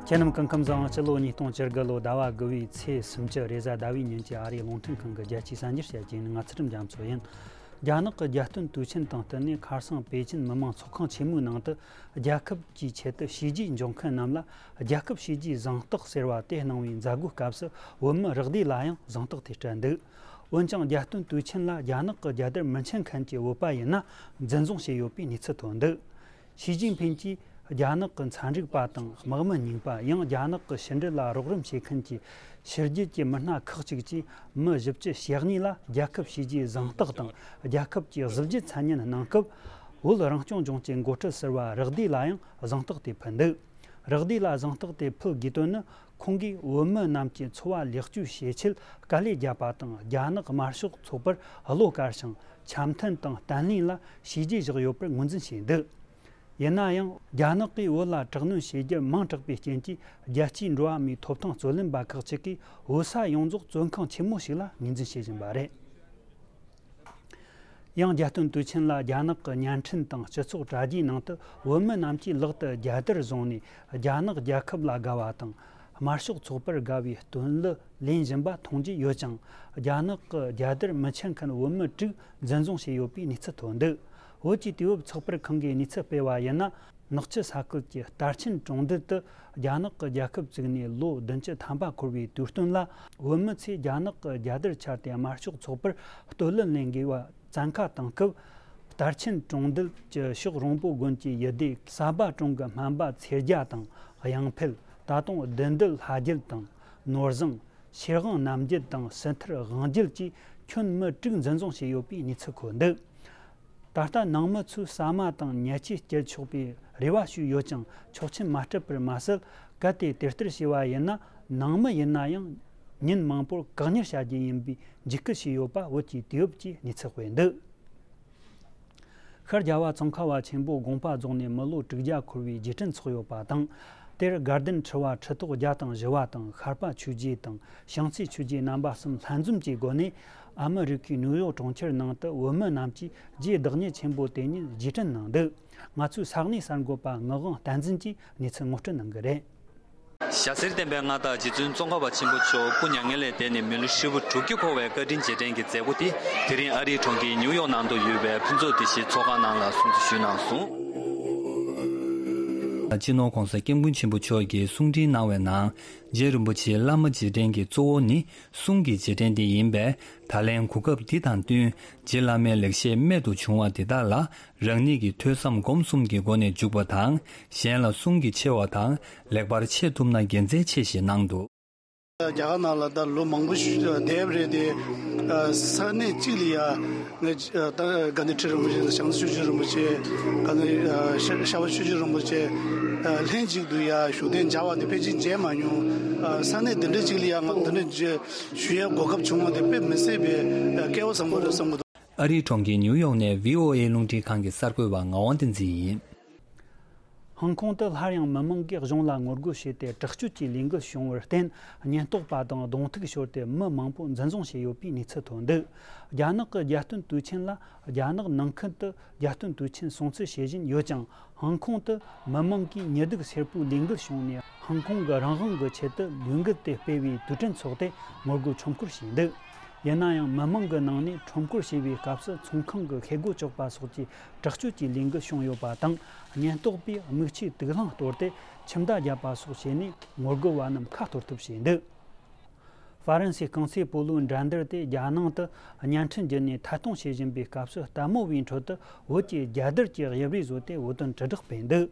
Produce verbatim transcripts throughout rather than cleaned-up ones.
ཁྱེད་རྣམས་སྐུ་ཁམས་བཟང་། སྤྱི་ལོ་ཉིས་སྟོང་བཅུ་དགུ་ལོ་ཟླ་བ་དགུ་བའི་ཚེས་སུམ་ཅུ་རེས་གཟའ་ཟླ་བའི་ཉིན་གྱི་ཨ་རིའི་རླུང་འཕྲིན་ཁང་གི་རྒྱལ་སྤྱིའི་གསར་འགྱུར་བཤད་རྒྱུ་ཡིན། ང་ཚུལ་ཁྲིམས་རྒྱ་མཚོ་ཡིན། རྒྱ་ནག་གི་རྒྱལ་སྟོན་དུས་ཆེན་དང་བསྟུན་ནས་ཁ་སང་པེ་ཅིན་མི་དམངས་ཚོགས་ཁང་ཆེན་མོའི་ནང་དུ། རྒྱལ་ཁབ་ཀྱི་ཆེད་དུ་བྱས་རྗེས་འཇོག་མཁན་རྣམས་ལ་རྒྱལ་ཁབ་བྱས་རྗེས་གཟེངས་རྟགས་ཟེར་བ་དེ་གནང་བའི་མཛད་སྒོའི་སྐབས་སུ། བོད་མི་རག་སྡེ་ལ་ཡང་གཟེངས་རྟགས་དེ་སྤྲད་འདུག་འོན་ཀྱང་རྒྱལ་སྟོན་དུས་ཆེན་ལ་རྒྱ་ནག་གི་རྒྱལ་དར་མི་འཁྱེར་མཁན་གྱི་བོད་པ་ཡིན་ན་འཛིན་བཟུང་བྱས་ཡོད་པའི་གནས་ཚུལ་ཐོན་འདུག་ཞི་ཅིན་ཕིན་གྱིས་རྒྱ་ནག་གི་ཚན་རིག་པ་དང་དམག་མི་རྙིང་པ། ཡང་རྒྱ་ནག་གི་ཕྱི་འབྲེལ་ལ་རོགས་རམ་བྱེད་མཁན་གྱི་ཕྱི་རྒྱལ་གྱི་མི་སྣ་ཁག་ཅིག་གིས་མི་བཞི་བཅུ་ཞེ་གཉིས་ལ་རྒྱལ་ཁབ་བྱས་རྗེས་གཟེངས་རྟགས་དང་རྒྱལ་ཁབ་ཀྱི་གཟི་བརྗིད་མཚན་སྙན་གནང་སྐབས། བོད་རང་སྐྱོང་ལྗོངས་ཀྱི་འགོ་ཁྲིད་ཟུར་པ་རག་སྡེ་ལ་ཡང་གཟེངས་རྟགས་དེ་ཕུལ་འདུག་རག་སྡེ་ལ་གཟེངས་རྟགས་དེ་ཕུལ་དགོས་དོན་ནི། ཁོང་གིས་བོད་མི་རྣམས་ཀྱི་འཚོ་བ་ལེགས་བཅོས་བྱེད་ཆེད་དཀའ་ལས་བརྒྱབ་པ་དང་། རྒྱ་ནག་དམར་ཤོག་ཚོགས་པར་བློ་དཀར་ཞིང་། འཆམ་མཐུན་དང་བརྟན་ལྷིང་ལ་བྱས་རྗེས་བཞག་ཡོད་པར་ངོས་འཛིན་བྱས་འདུག་ཡིན་ན་ཡང་། རྒྱ་ནག་གིས་བོད་ལ་དྲག་གནོན་བྱེད་རྒྱུར་མིང་གྲགས་པའི་རྐྱེན་གྱིས། རྒྱལ་སྤྱིའི་འགྲོ་བ་མིའི་ཐོབ་ཐང་རྩོད་ལེན་པ་ཁག་ཅིག་གིས་བོད་ས་ཡོངས་རྫོགས་བཙོན་ཁང་ཆེན་མོ་ཞིག་ལ་ངོས་འཛིན་བྱེད་བཞིན་པ་རེད། ཡང་རྒྱལ་སྟོན་དུས་ཆེན་ལ་རྒྱ་ནག་གི་བརྙན་འཕྲིན་དང་སྤྱི་ཚོགས་དྲ་རྒྱའི་ནང་དུ། བོད་མི་རྣམས་ཀྱིས་ལག་ཏུ་རྒྱལ་དར་བཟུང་ནས་རྒྱ་ནག་རྒྱལ་ཁབ་ལ་དགའ་བ་དང་། དམར་ཤོག་ཚོགས་པར་དགའ་བའི་སྟོན་གླུ་ལེན་བཞིན་པ་མཐོང་རྒྱུ་ཡོད་ཅིང་། རྒྱ་ནག་གི་རྒྱལ་དར་མི་འཁྱེར་མཁན་བོད་མི་དྲུག་འཛིན་བཟུང་བྱས་ཡོད་པའི་གནས་ཚུལ་ཐོན་འདུག་བོད་ཀྱི་དུས་བབ་ཚགས་པར་ཁང་གིས་གནས་ཚུལ་སྤེལ་བ་ཡིན་ན། ནག་ཆུ་ས་ཁུལ་གྱི་སྟར་ཆེན་གྲོང་རྡལ་དུ་རྒྱ་ནག་གི་རྒྱལ་ཁབ་བཙུགས་ནས་ལོ་བདུན་ཅུ་ཐམ་པ་འཁོར་བའི་དུས་སྟོན་ལ། བོད་མི་ཚོས་རྒྱ་ནག་གི་རྒྱལ་དར་འཕྱར་ཏེ་དམར་ཤོག་ཚོགས་པར་སྟོན་གླུ་ལེན་དགོས་པ་བཙན་ཁ་བཏང་སྐབས། སྟར་ཆེན་གྲོང་རྡལ་གྱི་ཕྱོགས་རོང་པོ་དགོན་གྱི་ཡུལ་སྡེ་གསར་པ་གྲོང་གི་སྨན་པ་ཚེ་རྒྱ་དང་། གཡང་འཕེལ། ད་དུང་བདུད་འདུལ་ལྷ་རྒྱལ་དང་། ནོར་བཟང་། ཤེར་དབང་རྣམ་རྒྱལ་དང་། སྲིད་མཐར་དབང་རྒྱལ་བཅས་ཁྱོན་མི་དྲུག་འཛིན་བཟུང་བྱས་ཡོད་པའི་གནས་ཚུལ་འཁོད་འདུག་ད་ལྟ་ནང་མི་ཚོས་ཟ་མ་དང་ཉལ་ཆས་སྤྱད་ཆོག་པའི་རེ་བ་ཞུས་ཡོད་ཀྱང་། ཆོག་མཆན་མ་སྤྲད་པར་མ་ཟད། གལ་ཏེ་དེ་ལྟར་བྱས་པ་ཡིན་ན། ནང་མི་ཡིན་ན་ཡང་ཉིན་མང་པོར་བཀག་ཉར་བྱ་རྒྱུ་ཡིན་པའི་འཇིགས་སྐུལ་བྱས་ཡོད་པ་བོད་ཀྱི་དུས་བབ་ཀྱིས་གནས་ཚུལ་སྤེལ་འདུག་ཤར་རྒྱལ་བ་ཙོང་ཁ་པ་ཆེན་པོ་དགོངས་པ་རྫོགས་ནས་མི་ལོ་དྲུག་བརྒྱ་འཁོར་བའི་རྗེས་དྲན་འཚོགས་ཡོད་པ་དང་། དེར་དགའ་ལྡན་ཁྲི་པ་ཁྲི་ཐོག་བརྒྱ་དང་བཞི་པ་དང་། ཤར་པ་ཆོས་རྗེ་དང་། བྱང་རྩེ་ཆོས་རྗེ་རྣམ་པ་གསུམ་ལྷན་འཛོམས་ཀྱི་སྒོ་ནས། ཨ་མི་རི་ཀའི་ནིའུ་ཡོག་གྲོང་ཁྱེར་ནང་དུ་བོད་མི་རྣམས་ཀྱིས་རྗེས་བདག་ཉིད་ཆེན་པོ་དེ་ཉིད་རྗེས་དྲན་གནང་འདུག་ང་ཚོའི་ས་གནས་གསར་འགོད་པ་ངག་དབང་བསྟན་འཛིན་གྱིས་གནས་ཚུལ་ངོ་སྤྲོད་གནང་གི་རེད། ཞྭ་སེར་བསྟན་པའི་མངའ་བདག་རྗེ་བཙུན་ཙོང་ཁ་པ་ཆེན་པོ་མཆོག་སྐུ་མྱ་ངན་ལས་འདས་ནས་མི་ལོ་ཧྲིལ་པོ་དྲུག་ཅུ་འཁོར་བའི་བཀའ་དྲིན་རྗེས་དྲན་གྱི་མཛད་སྒོ་དེ། དེ་རིང་ཨ་རིའི་གྲོང་ཁྱེར་ནིའུ་ཡོག་ནང་དུ་ཡོད་པའི་ཕུན་ཚོགས་སྡེ་བཞིའི་ཚོགས་ཁང་ནང་ལ་སྲུང་བརྩི་ཞུས་གནང་སོང་། སྤྱི་ནོར་༧གོང་ས་༧སྐྱབས་མགོན་ཆེན་པོ་མཆོག་གིས་གསུང་འཕྲིན་གནང་བའི་ནང་། རྗེ་རིན་པོ་ཆེའི་བླ་མ་རྗེས་དྲན་གྱི་གཙོ་བོ་ནི་གསུང་གི་རྗེས་དྲན་དེ་ཡིན་པས། ད་ལན་གོ་སྐབས་འདི་དང་བསྟུན། རྗེ་བླ་མའི་ལེགས་བཤད་རྨད་དུ་བྱུང་བ་འདི་དག་ལ། རང་ཉིད་ཀྱིས་ཐོས་བསམ་སྒོམ་གསུམ་གྱི་སྒོ་ནས་འཇུག་པ་དང་། གཞན་ལ་གསུང་གིས་ཕྱེ་བ་དང་། ལེགས་པར་འཆད་ཐུབ་ན་དགེ་མཚན་ཆེ་ཞེས་གནང་འདུག་རྒྱ་གར་ནང་ལ་ད་ལོ་མང་པོ་བསྡད་པ་རེད་དེ། ས་གནས་གཅིག་ལ་ཡ་ང་ད་དགའ་ལྡན་ཁྲི་རིན་པོ་ཆེ་དང་། བྱང་རྩེ་ཆོས་རྗེ་རིན་པོ་ཆེ། དགའ་ལྡན་ཤར་པ་ཆོས་རྗེ་རིན་པོ་ཆེ། ལྷན་ཅིག་ཏུ་ཡ་བཞུགས་གདན་མཇལ་བ་དེ་ཕལ་ཆེར་མཇལ་མ་མྱོང་། ས་གནས་འདི་འདྲ་གཅིག་ལ་ཡ་ང་འདི་འདྲ་ཞུ་ཡའི་གོ་སྐབས་བྱུང་བ་དེ་དཔེ་མི་སྲིད་པའི་སྐལ་བ་བཟང་པོ་རེད་བསམ་གྱི་འདུག་ཨ་རིའི་གྲོང་ཁྱེར་ནིའུ་ཡོག་ནས་བྷི་ཨོ་ཨེ་རླུང་འཕྲིན་ཁང་གི་གསར་འགོད་པ་ངག་དབང་བསྟན་འཛིན་ཡིན། ཧང་ཀོང་དུ་སླར་ཡང་མི་མང་གིས་གཞུང་ལ་ངོ་རྒོལ་བྱས་ཏེ། དྲག་སྤྱོད་ཀྱི་ལས་འགུལ་བྱུང་བར་བརྟེན། ཉེན་རྟོག་པ་དང་གདོང་ཐུག་ཤོར་ཏེ། མི་མང་པོ་འཛིན་བཟུང་བྱས་ཡོད་པའི་གནས་ཚུལ་ཐོན་འདུག་རྒྱ་ནག་གི་རྒྱལ་སྟོན་དུས་ཆེན་ལ་རྒྱ་ནག་ནང་ཁུལ་དུ་རྒྱལ་སྟོན་དུས་ཆེན་སྲུང་བརྩི་བྱེད་བཞིན་ཡོད་ཀྱང་། ཧང་ཀོང་དུ་མི་མང་གིས་ཉི་གདུགས་སེར་པོའི་ལས་འགུལ་བྱུང་ནས། ཧང་ཀོང་གི་རང་དབང་གི་ཆེད་དུ་ལས་འགུལ་དེ་སྤེལ་བའི་དུས་དྲན་འཚོགས་ཏེ། ངོ་རྒོལ་ཁྲོམ་སྐོར་བྱས་འདུག་ཡིན་ན་ཡང་། མི་མང་གི་ནང་ནས་ཁྲོམ་སྐོར་བྱེད་པའི་སྐབས་སུ་ཚོང་ཁང་གི་ཤེལ་སྒོ་གཅོད་པ་སོགས་ཀྱི་དྲག་སྤྱོད་ཀྱི་ལས་འགུལ་བྱུང་ཡོད་པ་དང་། ཉེན་རྟོག་པས་མིག་ཆུའི་དུག་རླངས་གཏོར་ཏེ། ཁྱིམ་བདག་བརྒྱབ་པ་སོགས་བྱས་ནས། ངོ་རྒོལ་བ་རྣམས་ཁ་གཏོར་ཐབས་བྱས་འདུག་ཧྥ་རན་སིའི་རྐང་རྩེད་སྤོ་ལོའི་འགྲན་བསྡུར་དེ་རྒྱལ་ནང་དུ་བརྙན་འཕྲིན་བརྒྱུད་ནས་ཐད་གཏོང་བྱེད་བཞིན་པའི་སྐབས་སུ། ལྟད་མོ་བའི་ཁྲོད་དུ་བོད་ཀྱི་རྒྱལ་དར་གྱི་དབྱིབས་རིས་བཟོས་ཏེ། འུར་རྡུང་དྲིལ་བསྒྲགས་སྤེལ་འདུག་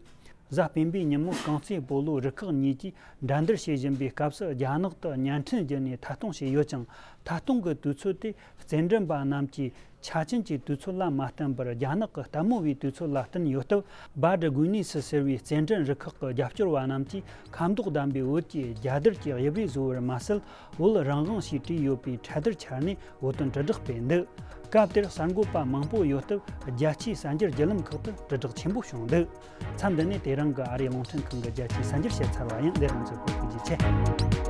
གཟའ་སྤེན་པའི་ཉིན་མོ་རྐང་རྩེད་སྤོ་ལོའི་རུ་ཁག་གཉིས་ཀྱིས་འགྲན་བསྡུར་བྱེད་བཞིན་པའི་སྐབས་སུ། རྒྱ་ནག་ཏུ་བརྙན་འཕྲིན་བརྒྱུད་ནས་ཐད་གཏོང་བྱས་ཡོད་ཀྱང་། ཐད་གཏོང་གི་དུས་ཚོད་དེ་རྩེད་འགྲན་པ་རྣམས་ཀྱི་ཆ་རྐྱེན་གྱི་དུས་ཚོད་ལ་མ་བསྟུན་པར། རྒྱ་ནག་གི་ལྟད་མོ་བའི་དུས་ཚོད་ལ་བསྟུན་ཡོད་སྟབས། བཱ་ཌི་གུ་ནི་སི་ཟེར་བའི་རྩེད་འགྲན་རུ་ཁག་གི་རྒྱབ་སྐྱོར་བ་རྣམས་ཀྱིས་ཁ་མདོག་ལྡན་པའི་བོད་ཀྱི་རྒྱལ་དར་གྱི་དབྱིབས་རིས་བཟོ་བར་མ་ཟད། བོད་རང་དབང་ཞེས་བྲིས་ཡོད་པའི་འཕྲེད་དར་འཕྱར་ནས་འུར་རྡུང་དྲིལ་བསྒྲགས་སྤེལ་འདུག་སྐབས་དེར་གསར་འགོད་པ་མང་པོ་ཡོད་སྟབས། རྒྱལ་སྤྱིའི་གསར་འགྱུར་བརྒྱུད་ལམ་ཁག་ཏུ་དྲིལ་བསྒྲགས་ཆེན་པོ་བྱུང་འདུག་མཚམས་འདི་ནས་དེ་རིང་གི་ཨ་རིའི་རླུང་འཕྲིན་ཁང་གི་རྒྱལ་སྤྱིའི་གསར་འགྱུར་བཤད་ཚར་བ་ཡིན། འདིར་རང་ཚོའི་བཀོད་སྒྲིག་ཆེ།